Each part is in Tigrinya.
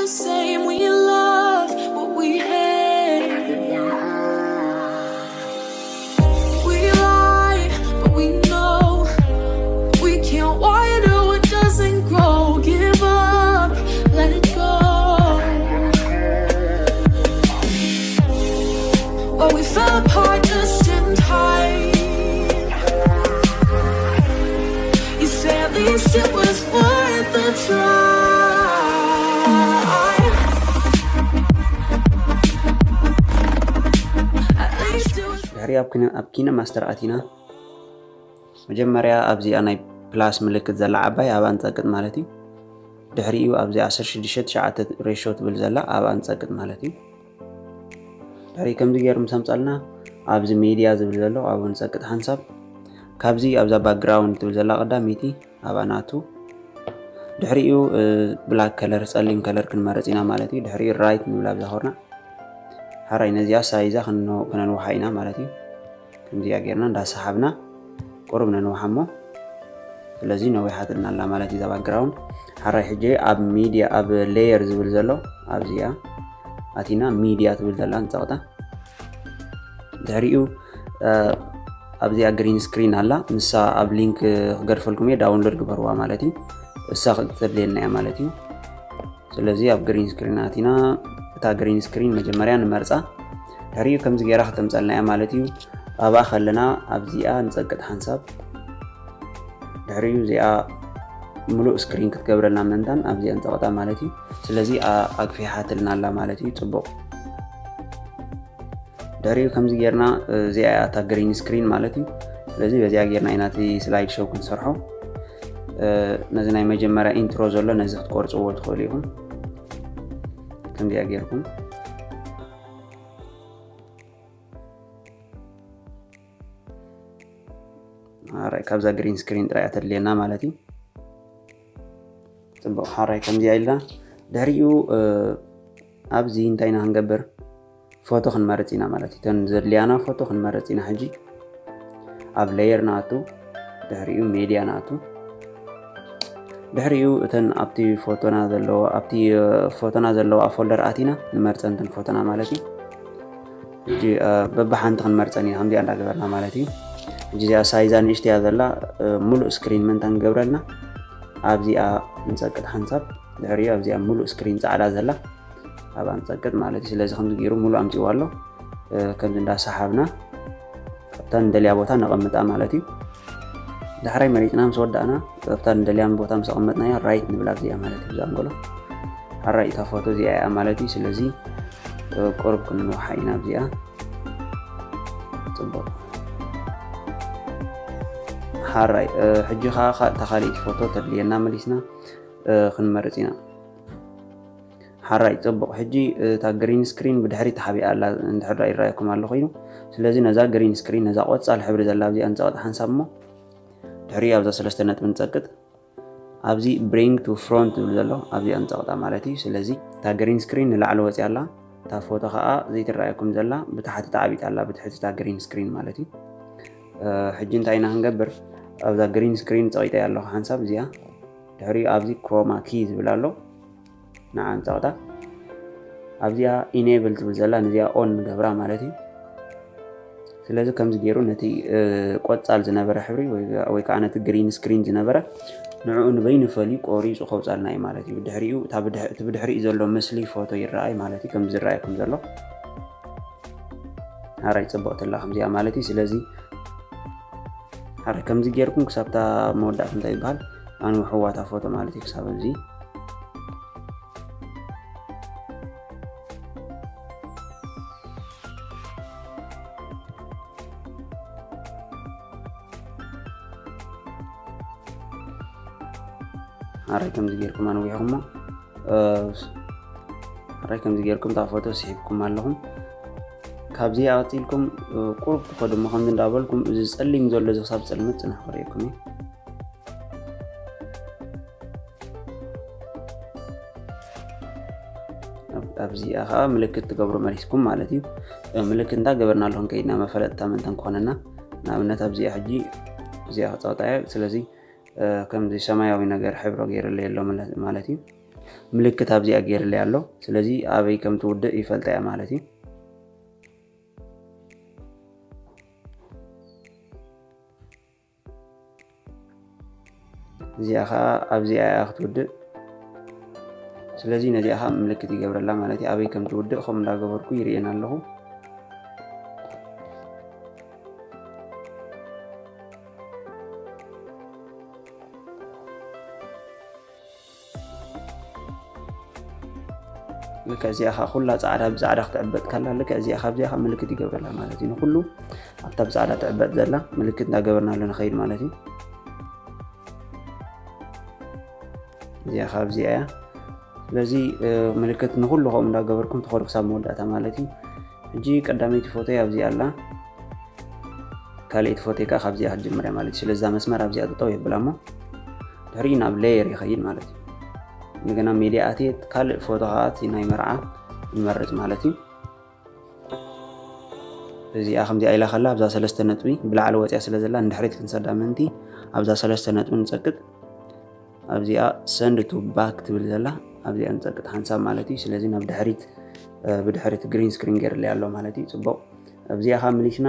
Same, we love what we hate. We lie, but we know we can't water what doesn't grow. Give up, let it go. Well, we fell apart just in time. You say at least it was worth a try. At least it was ድሕሪ ኣብ ኪነ ኣብ ኪነ ማስተር ኣቲና መጀመርያ ኣብዚኣ ናይ ፕላስ ምልክት ዘላ ዓባይ ኣብኣ ንጸቅጥ ማለት እዩ። ድሕሪኡ ኣብዚ ዓሰርተ ሽዱሽተ ትሽዓተ ሬሾ ትብል ዘላ ኣብኣ ንጸቅጥ ማለት እዩ። ድሕሪ ከምዚ ገይሩ ምስ ኣምጻልና ኣብዚ ሜድያ ዝብል ዘሎ ኣብኡ ንጸቅጥ ሓንሳብ። ካብዚ ኣብዛ ባክግራውንድ ትብል ዘላ ቀዳመይቲ ኣብኣ ንኣቱ። ድሕሪኡ ብላክ ከለር ጸሊም ከለር ክንመርጽ ኢና ማለት እዩ። ድሕሪኡ ራይት ንብል ኣብዛ ኮርና ሓራይ ነዚኣ ሳይዛ ክነንውሓ ኢና ማለት እዩ። ከምዚኣ ጌርና እንዳሰሓብና ቁሩብ ነንውሓ እሞ ስለዚ ነዊሓትልና ኣላ ማለት እዩ እዛ ባክግራውንድ። ሓራይ ሕጂ ኣብ ሚድያ ኣብ ሌየር ዝብል ዘሎ ኣብዚኣ ኣቲና ሚድያ ትብል ዘላ ንጸቕጣ። ድሕሪኡ ኣብዚኣ ግሪን ስክሪን ኣላ፣ ንሳ ኣብ ሊንክ ክገድፈልኩም እየ ዳውንሎድ ግበርዋ ማለት እዩ። እሳ ክተድልየና እያ ማለት እዩ። ስለዚ ኣብ ግሪን ስክሪን ኣቲና እታ ግሪን ስክሪን መጀመርያ ንመርጻ። ድሕሪኡ ከምዚ ገይራ ከተምጸልና እያ ማለት እዩ። ኣብኣ ከለና ኣብዚኣ ንጸቅጥ ሓንሳብ። ድሕሪኡ እዚኣ ምሉእ ስክሪን ክትገብረልና ምእንታን ኣብዚኣ ንጸቅጣ ማለት እዩ። ስለዚ ኣግፊሓትልና ኣላ ማለት እዩ። ጽቡቕ። ድሕሪኡ ከምዚ ጌርና እዚኣ እያ እታ ግሪን ስክሪን ማለት እዩ። ስለዚ በዚኣ ጌርና ኢና እቲ ስላይድ ሾው ክንሰርሖ። ነዚ ናይ መጀመርያ ኢንትሮ ዘሎ ነዚ ክትቆርፅዎ ትኽእሉ ኢኹም። ከምዚኣ ጌርኩም ሓራይ ካብዛ ግሪን ስክሪን ጥራይ እያ ተድልየና ማለት እዩ። ፅቡቕ ሓራይ ከምዚኣ ኢልና ድሕሪኡ ኣብዚ እንታይ ኢና ክንገብር ፎቶ ክንመርፅ ኢና ማለት እዩ። እተን ዘድልያና ፎቶ ክንመርፅ ኢና ሕጂ። ኣብ ሌየር ንኣቱ፣ ድሕሪኡ ሜድያ ንኣቱ። ድሕሪኡ እተን ኣብቲ ፎቶና ዘለዎ ኣብቲ ፎቶና ዘለዋ ፎልደር ኣቲና ንመርፀን እተን ፎቶና ማለት እዩ። ሕጂ በብሓንቲ ክንመርፀን ኢና ከምዚኣ እንዳገበርና ማለት እዩ። ሕጂ እዚኣ ሳይዛ ንእሽተያ ዘላ ሙሉእ ስክሪን ምእንታ ንገብረልና ኣብዚኣ ንፀቅጥ ሓንሳብ ድሕሪኡ ኣብዚኣ ሙሉእ ስክሪን ፃዕዳ ዘላ ኣብኣ ንፀቅጥ ማለት እዩ። ስለዚ ከምዚ ገይሩ ሙሉእ ኣምፅዋ ኣሎ። ከምዚ እንዳሰሓብና ኣብታ ንደልያ ቦታ ነቐምጣ ማለት እዩ። ዳሕራይ መሪፅና ምስ ወዳእና ኣብታ ንደልያን ቦታ ምስ ኣቐመጥናያ ራይት ንብላ ኣብዚኣ ማለት እዩ። ብዛንጎሎ ሓራይ እታ ፎቶ እዚኣ እያ ማለት እዩ። ስለዚ ቁሩብ ክንንውሓ ኢና ኣብዚኣ። ፅቡቕ ሓራይ ሕጂ ከዓ እታ ካሊእቲ ፎቶ ተድልየና መሊስና ክንመርፅ ኢና። ሓራይ ፅቡቕ። ሕጂ እታ ግሪን ስክሪን ብድሕሪ ተሓቢኣ ኣላ እንድሕር ይረኣየኩም ኣሎ ኮይኑ፣ ስለዚ ነዛ ግሪን ስክሪን ነዛ ቆፃል ሕብሪ ዘላ ኣብዚኣ ንፀቕጥ ሓንሳብ እሞ ድሕሪ ኣብዛ ሰለስተ ነጥቢ ንፀቅጥ ኣብዚ ብሪንግ ቱ ፍሮንት ዝብል ዘሎ ኣብዚኣ ንፀቕጣ ማለት እዩ። ስለዚ እታ ግሪን ስክሪን ንላዕሊ ወፂኣ ኣላ፣ እታ ፎቶ ከዓ ዘይትረኣየኩም ዘላ ብታሕቲ ተዓቢጣ ኣላ፣ ብትሕቲ እታ ግሪን ስክሪን ማለት እዩ። ሕጂ እንታይ ኢና ክንገብር? ኣብዛ ግሪን ስክሪን ፀቂጠ ኣለኹ ሓንሳብ እዚኣ። ድሕሪኡ ኣብዚ ክሮማ ኪ ዝብል ኣሎ ንዓ ንፀቕጣ። ኣብዚኣ ኢኔብል ትብል ዘላ ነዚኣ ኦን ንገብራ ማለት እዩ። ስለዚ ከምዚ ገይሩ ነቲ ቆፃል ዝነበረ ሕብሪ ወይ ከዓ ነቲ ግሪን ስክሪን ዝነበረ ንዕኡ ንበይኑ ፈልዩ ቆሪፁ ከውፃልና እዩ ማለት እዩ። ድሕሪኡ እቲ ብድሕሪኡ ዘሎ ምስሊ ፎቶ ይረኣይ ማለት እዩ። ከምዚ ዝረኣየኩም ዘሎ ሓራይ ፅብቕቲ ኣላ ከምዚኣ ማለት እዩ። ስለዚ ሓራይ ከምዚ ጌርኩም ክሳብታ መወዳእታ እንታይ ይበሃል ኣንውሕዋ እታ ፎቶ ማለት እዩ። ክሳብ ኣብዚ ሓራይ ከምዚ ጌርኩም ኣንዊሕኩሞ ሓራይ ከምዚ ጌርኩም እታ ፎቶ ስሒብኩም ኣለኹም። ካብዚ ኣቐፂልኩም ቁሩብ ትኸዱ እሞ ከምዚ እንዳበልኩም እዚ ፀሊም ዘሎ እዚ ክሳብ ፀልመት ፅንሕ ክርእየኩም እዩ። ኣብዚኣ ከዓ ምልክት ትገብሩ መሊስኩም ማለት እዩ። ምልክት እንዳ ገበርና ኣለኹም ከይድና መፈለጥታ ምእንታን ክኾነና ንኣብነት ኣብዚኣ ሕጂ እዚኣ ክፀቕጣ እያ። ስለዚ ከምዚ ሰማያዊ ነገር ሕብሮ ገይርለይ ኣሎ ማለት እዩ። ምልክት ኣብዚኣ ገይርለይ ኣሎ። ስለዚ ኣበይ ከም ትውድእ ይፈልጣ እያ ማለት እዩ። እዚኣ ከዓ ኣብዚኣ እያ ክትውድእ። ስለዚ ነዚኣ ከዓ ምልክት ይገብረላ ማለት እዩ። ኣበይ ከም ትውድእ ከም እንዳገበርኩ ይርእየን ኣለኹ። ልክዕ እዚኣ ከዓ ኩላ ፃዕዳ ብፃዕዳ ክትዕበጥ ከላ ልክዕ እዚኣ ካብዚኣ ከዓ ምልክት ይገብረላ ማለት እዩ። ንኩሉ ኣብታ ብፃዕዳ ትዕበጥ ዘላ ምልክት እንዳገበርናሉ ንኸይድ ማለት እዩ። እዚኣ ካብዚኣ እያ። ስለዚ ምልክት ንኩሉ ከምኡ እንዳገበርኩም ተኸዱ ክሳብ መወዳእታ ማለት እዩ። ሕጂ ቀዳመይቲ ፎቶ ኣብዚኣ ኣላ። ካልኣይቲ ፎቶ ከዓ ካብዚኣ ክትጅምር እያ ማለት እዩ። ስለዚ እዛ መስመር ኣብዚኣ ጠጠው የብላ እሞ ድሕሪ ናብ ሌየር ይኸይድ ማለት እዩ። እንደገና ሜድያ ኣትየ ካልእ ፎቶ ከዓ እቲ ናይ መርዓ ንመርፅ ማለት እዩ። እዚኣ ከምዚኣ ኢላ ከላ ኣብዛ ሰለስተ ነጥቢ ብላዕሊ ወፅያ ስለ ዘላ ንድሕሪት ክንሰዳ ምእንቲ ኣብዛ ሰለስተ ነጥቢ ንፀቅጥ። ኣብዚኣ ሰንድ ቱ ባክ ትብል ዘላ ኣብዚኣ ንፀቅጥ ሓንሳብ ማለት እዩ። ስለዚ ናብ ድሕሪት ብድሕሪት ግሪን ስክሪን ገይርለይ ኣሎ ማለት እዩ። ፅቡቅ ኣብዚኣ ካብ ምሊስና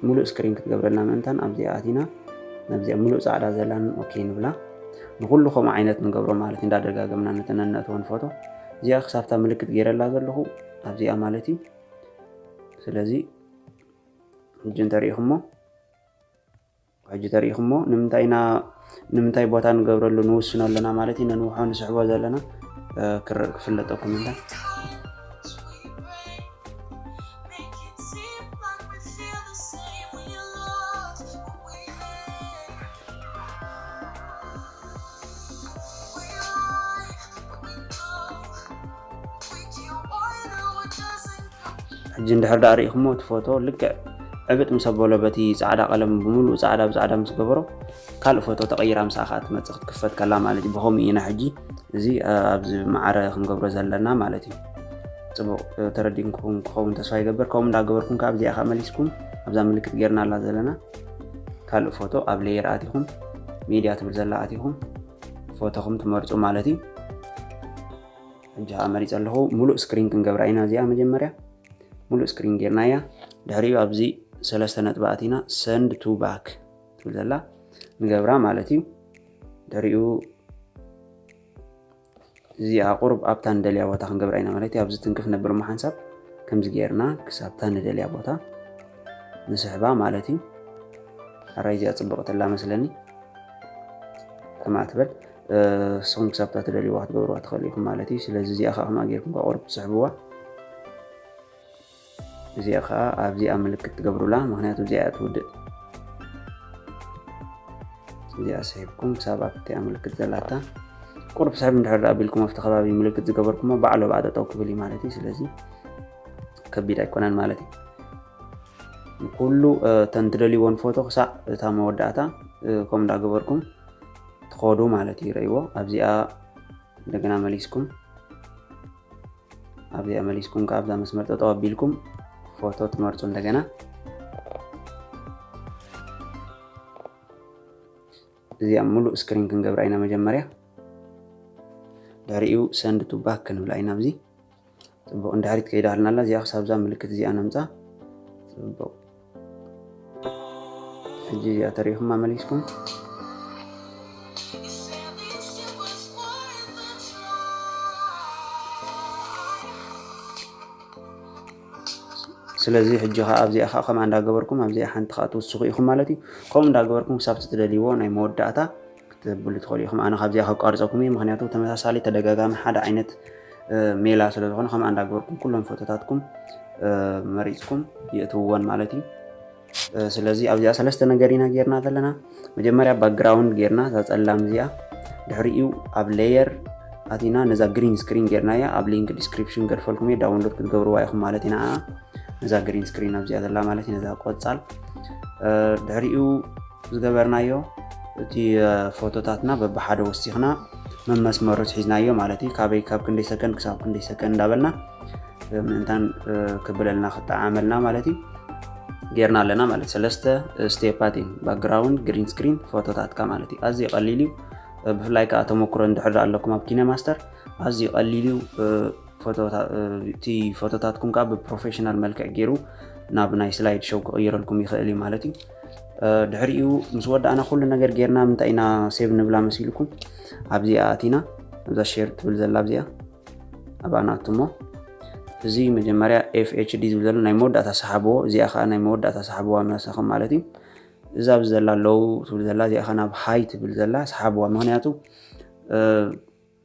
ሙሉእ ስክሪን ክትገብረልና ምእንታን ኣብዚኣ ኣቲና ናብዚኣ ሙሉእ ፃዕዳ ዘላን ኦኬ ንብላ። ንኩሉ ከምኡ ዓይነት ንገብሮ ማለት እንዳደጋገምና ነተነነእትወን ፎቶ እዚኣ ክሳብታ ምልክት ገይረላ ዘለኹ ኣብዚኣ ማለት እዩ። ስለዚ ሕጂ እንተሪኢኹሞ ሕጂ ተሪኢኹሞ ንምንታይና ንምንታይ ቦታ ንገብረሉ ንውስኖ ኣለና ማለት እዩ። ነንውሖ ንስሕቦ ዘለና ክፍለጠኩም እንታ ሕጂ እንድሕር ዳ ርኢኹሞ እቲ ፎቶ ልክዕ ዕብጥ ምስ ኣበሎ በቲ ፃዕዳ ቀለም ብምሉእ ፃዕዳ ብፃዕዳ ምስ ገበሮ ካልእ ፎቶ ተቐይራ ምስኣ ከዓ ትመፅእ ክትክፈት ከላ ማለት እዩ። ብኸምኡ ኢና ሕጂ እዚ ኣብዚ ማዕረ ክንገብሮ ዘለና ማለት እዩ። ፅቡቅ ተረዲእኩም ክኸውን ተስፋ ይገብር። ከምኡ እንዳገበርኩም ከዓ ኣብዚኣ ከዓ መሊስኩም ኣብዛ ምልክት ጌርና ኣላ ዘለና ካልእ ፎቶ ኣብ ሌየር ኣቲኹም ሜድያ ትብል ዘላ ኣቲኹም ፎቶኹም ትመርፁ ማለት እዩ። ሕጂ ከዓ መሪፀ ኣለኹ። ሙሉእ ስክሪን ክንገብራ ኢና እዚኣ መጀመርያ ሙሉእ ስክሪን ጌርናያ። ድሕሪኡ ኣብዚ ሰለስተ ነጥቢ ኣቲና ሰንድ ቱ ባክ ትብል ዘላ ንገብራ ማለት እዩ። ድሕሪኡ እዚኣ ቁሩብ ኣብታ ንደልያ ቦታ ክንገብራ ኢና ማለት እዩ። ኣብዚ ትንክፍ ነብል እሞ ሓንሳብ ከምዚ ጌርና ክሳብታ ንደልያ ቦታ ንስሕባ ማለት እዩ። ኣራይ እዚኣ ፅብቕቲ ኣላ መስለኒ። ከምኣ ትበል ንስኹም ክሳብታ ትደልይዋ ክትገብርዋ ትኽእሉ ኢኹም ማለት እዩ። ስለዚ እዚኣ ከዓ ከምኣ ጌርኩም ከዓ ቁሩብ ትስሕብዋ። እዚኣ ከዓ ኣብዚኣ ምልክት ትገብሩላ፣ ምኽንያቱ እዚኣ እያ ትውድእ። እዚኣ ስሒብኩም ክሳብ ኣብቲኣ ምልክት ዘላታ ቁሩብ ስሕብ እንድሕር ደኣ ኣቢልኩም ኣብቲ ከባቢ ምልክት ዝገበርኩሞ ባዕሉ ብኣ ጠጠው ክብል እዩ ማለት እዩ። ስለዚ ከቢድ ኣይኮነን ማለት እዩ። ኩሉ እተን ትደልይዎን ፎቶ ክሳዕ እታ መወዳእታ ከምኡ እንዳገበርኩም ትኸዱ ማለት እዩ። ረእይዎ ኣብዚኣ እንደገና መሊስኩም ኣብዚኣ መሊስኩም ካብ ኣብዛ መስመር ጠጠው ኣቢልኩም ፎቶ ትመርፁ። እንደገና እዚኣ ሙሉእ ስክሪን ክንገብራ ኢና መጀመርያ። ድሕሪኡ ሰንድ ቱ ባክ ክንብላ ኢና ኣብዚ። ፅቡቅ እንድሕሪት ከይዳ ሃልና ኣላ። እዚኣ ክሳብ እዛ ምልክት እዚኣ ነምፃ። ፅቡቅ ሕጂ እዚኣ ተሪኢኹማ መሊስኩም። ስለዚ ሕጂ ከዓ ኣብዚኣ ከዓ ከምኣ እንዳገበርኩም ኣብዚኣ ሓንቲ ከዓ ትውስኹ ኢኹም ማለት እዩ። ከምኡ እንዳገበርኩም ክሳብ እቲ ትደልይዎ ናይ መወዳእታ ክትብሉ ትኽእሉ ኢኹም። ኣነ ካብዚኣ ከቋርፀኩም እዩ፣ ምክንያቱ ተመሳሳሊ ተደጋጋሚ ሓደ ዓይነት ሜላ ስለ ዝኾነ ከምኣ እንዳገበርኩም ኩሎም ፎቶታትኩም መሪፅኩም የእትውወን ማለት እዩ። ስለዚ ኣብዚኣ ሰለስተ ነገር ኢና ጌርና ዘለና። መጀመርያ ባክግራውንድ ጌርና እዛ ፀላም እዚኣ፣ ድሕሪኡ ኣብ ሌየር ኣቲና ነዛ ግሪን ስክሪን ጌርናያ ኣብ ሊንክ ዲስክሪፕሽን ገድፈልኩም እየ ዳውንሎድ ክትገብርዋ ኢኹም ማለት ኢና። ነዛ ግሪን ስክሪን ኣብዚኣ ዘላ ማለት እዩ፣ ነዛ ቆፃል ድሕሪኡ ዝገበርናዮ እቲ ፎቶታትና በብሓደ ወሲኽና መመስመሮች ሒዝናዮ ማለት እዩ። ካበይ ካብ ክንደይ ሰከንድ ክሳብ ክንደይ ሰከንድ እንዳበልና ምእንታን ክብለልና ክጠዓመልና ማለት እዩ። ጌርና ኣለና ማለት ሰለስተ ስቴፓት እዩ። ባክግራውንድ፣ ግሪን ስክሪን፣ ፎቶታትካ ማለት እዩ። ኣዝዩ ቀሊል እዩ። ብፍላይ ከዓ ተመክሮ እንድሕር ኣለኩም ኣብ ኪነማስተር ኣዝዩ ቀሊል እዩ። እቲ ፎቶታትኩም ከዓ ብፕሮፌሽናል መልክዕ ገይሩ ናብ ናይ ስላይድ ሾው ክቕይረልኩም ይኽእል እዩ ማለት እዩ። ድሕሪኡ ምስ ወዳእና ኩሉ ነገር ጌርና ምንታይ ኢና ሴቭ ንብላ መሲልኩም ኣብዚኣ ኣቲና እዛ ሼር ትብል ዘላ ኣብዚኣ ኣብኣ ናትሞ እዚ መጀመርያ ኤፍኤችዲ ዝብል ዘሎ ናይ መወዳእታ ሰሓብዎ እዚኣ ከዓ ናይ መወዳእታ ሰሓብዋ መሳኹም ማለት እዩ። እዛ ኣብዚ ዘላ ሎው ትብል ዘላ እዚኣ ከዓ ናብ ሃይ ትብል ዘላ ሰሓብዋ ምክንያቱ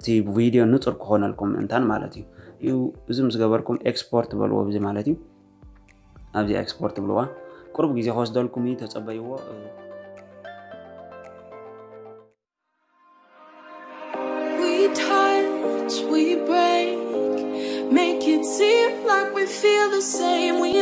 እቲ ቪድዮ ንፁር ክኾነልኩም እንታን ማለት እዩ። እዩ እዚ ምስ ገበርኩም ኤክስፖርት በልዎ እዚ ማለት እዩ። ኣብዚ ኤክስፖርት ብልዋ ቁሩብ ግዜ ክወስደልኩም እዩ ተፀበይዎ። We touch, we break, make it seem like we feel the same. We